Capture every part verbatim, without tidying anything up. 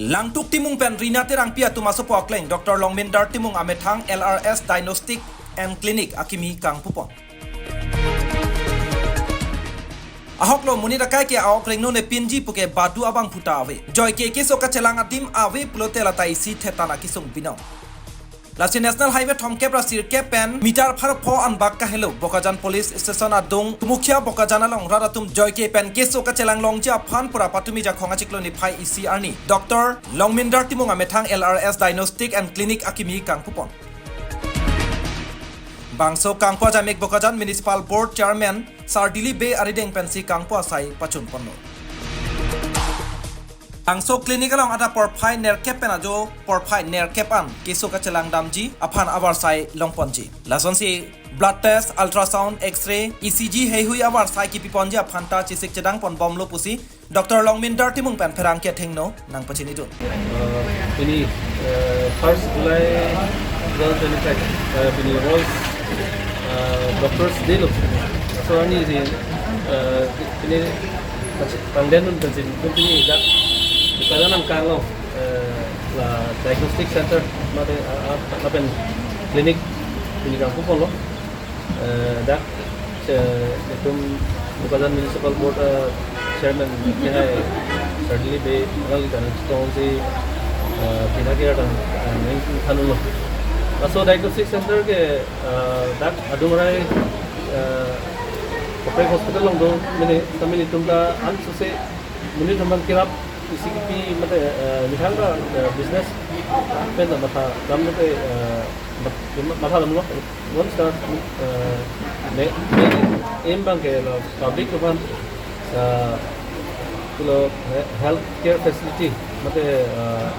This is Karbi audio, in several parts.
Langtuk Timung pen Rina Terangpi atum asopo akleng Doctor Longmindar Timung amethang L R S Diagnostic and Clinic akimi kangpupon. Ahoklo monit akai ke a-ok rengno ne pinji puke badu abangphu ta ave. Joike keso kachelang adim ave pulote lata isi thetan akesung binong. Lasi National Highway thomkep ra sirkep pen meter pharo pho anbak kahelo Bokajan Police Station adung Tumukhia Bokajan along rat atum joike pen keso kachelang longji aphan pura patumi Jakhong achiklo niphai isi arni Doctor Longmindar Timung amethang L R S Diagnostic and Clinic akimi kangpupon. Bangso kangpu ajamek Bokajan Municipal Board Chairman Sardili Bey arideng pensi kangpu asai pachunponlo. Bangso clinic along adap porphai nerkep pen ajo porphai nerkep an keso kachelang damji aphan avarsai longponji. Lasonsi blood test, ultrasound, X-ray, E C G heihui avarsai kipiponji aphan ta chesik chedangpon bomlo pusi Doctor Longmindar Timung pen pherangke athengno nangpachinidun. Uh, pini, uh, first July two thousand twenty-five, uh, pini World, uh, Doctors Day lo. So ani si, uh, pini pangdendun pensi pini dak di pada nang kanglo, uh, la diagnostic center mate, uh, uh, lapen clinic pini kangpuponlo. Eh, dak, eh, itum Bokajan Municipal Board, eh, Chairman, eh, Sardili Bey, alangli kan tongsi, eh, pina kira dan, eh, neng thanlo. Laso diagnostic center ke, eh, dak adung rai, eh, kaprek hospital along do, mene, tame itum ta an suse, monit atum kirap, isi kipi, mate, eh, nihang ta, eh, business, pen ta matha, dam mate, eh, mat-, matha damlo. Once that, uh, ma-, main aim abang ke lo public atum aphan, uh, lo he-, healthcare facility, mate, uh,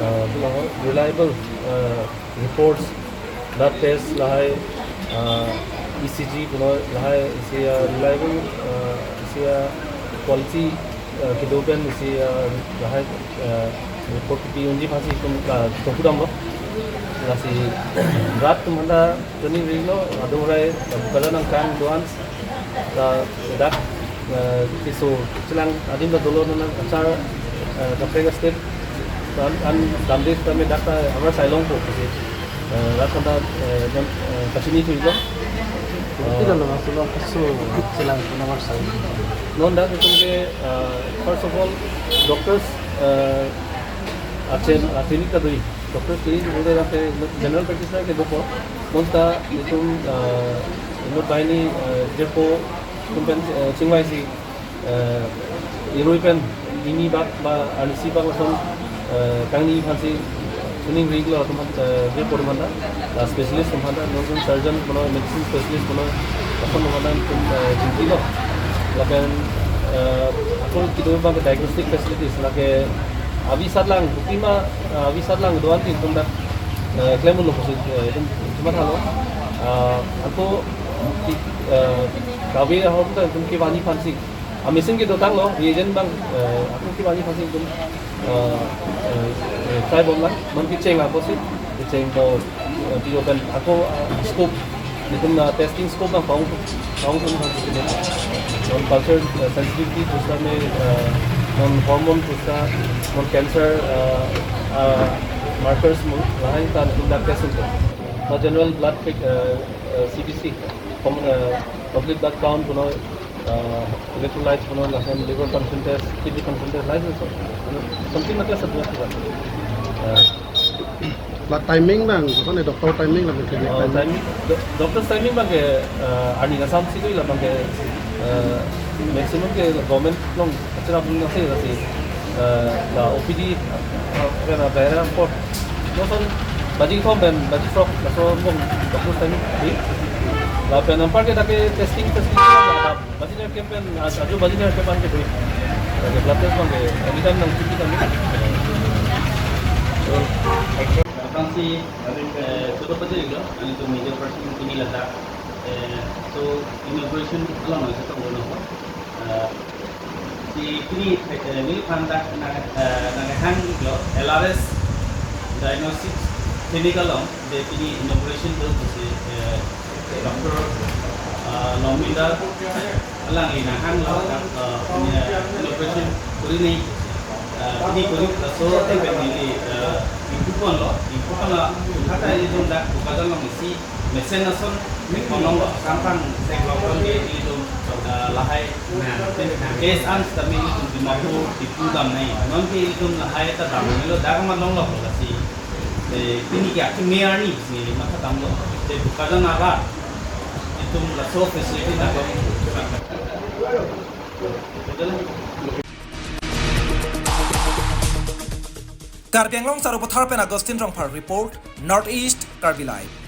uh, lo reliable, uh, reports, blood test lahai, uh, E C G pulo lahai isi, uh, reliable, uh, isi, uh, quality, uh, kedo pen isi, uh, lahai, uh, report kipi unji aphansi itum, uh, tongpudamlo. Lasi rat atum aphanta choningri lo, adung rai, Bokajan angkang do-an, ta dak, eh, keso chelang adim ta dolo, non achar, eh, kaprek step, an, an damde tame dak ta avarsai longpo pusi, eh, rat aphanta, eh, jam, eh, kachinithulo. Kopi dolo, mas lo keso chelang pon avarsai. Non dak itum ke, eh, first of all, doctors, eh, achen, achenik ta do. Doctor si, udah sampai general practitioner ke dokok. Monta itum, eh, inut banghini, eh, jirpo atum pen, eh, chingvaisi, eh, irui pen, ini bak, ba, arnisi bak lason, eh, kangni aphansi, choningri lo atum, eh, jirpo atum aphanta, la specialist atum aphanta, non surgeon, mane medicine specialist, mane, lason atum aphanta, eh, chinilo. Lapen, eh, ako kedo abang ke diagnostic facilities, lake avi sat lang, bukti ma, eh, avi sat lang do-an tin itum dak, eh, klemlo pusi, eh, itum chethan lo. Eh, ako, eh, kave ahormu ta itum kevanji aphansi. A machine ke dotanglo, reagent abang, eh, ako kevanji aphansi itum, eh, eh, eh, try bomlang, non kecheng apotsi, kecheng po, eh, pi-o pen ako, eh, scope, itum, eh, testing scope abang pang, pang itum pang itum. Non culture, eh, sensitivity pusita me, eh, non hormone pusita, non cancer, eh, eh, markers mo, lahai ta itum dak test itum. Ma general blood pic, eh, eh, C B C, com-, eh, complete blood count, you know, uh, electrolytes, you know, lapen liver function test, kidney function test, like this, you know, something like that, sir, blood sugar. Uh, La timing abang, kosonsi doctor timing lapen clinic uh, timing? Timing, do-, doctor's timing abang ke, uh, arni asam si do la abang ke, uh, maximum ke government along acara pun nasi, nasi, uh, la O P D, uh, kena daerah port. Lason baji kethom pen baji throk, laso angbong doctor's timing di. Lapen anpar ke dak ke testing, testing, baji nerkep pen, a-, ajo baji nerkep an ke do. Lake blood test abang ke anytime nangchipi kami. Aphrangsi, eh, choto pajirlo, nelitum media person pini ladak, eh, so inauguration along nangchetong lo. Eh, si pini, eh, neliphan dak nang, eh, nanghanglo L R S Diagnostics Clinic along, je pini inauguration do pusi, eh, Doctor, eh, Longmindar alangli nanghanglo, eh, pini, eh, inauguration kuri nangji. Eh, pini konit laso tebet neli, eh, ingpu ponlo, ingpu ponlo, hata ilitum dak Bokajan along isi mesen ason me ponlonglo, samphang theklong ponke ilitum, eh, lahai case an tame ilitum Dimapur, Diphu damnoi, nonke ilitum lahai ta damnoi lo, dak ma longlo lasi. Eh, pini ke akimi arni si neli matha damlo. Te Bokajan arat itum laso facility na ko. Karbi Anglong Sarupathar pen Augustine Rongphar report, North East Karbi Live.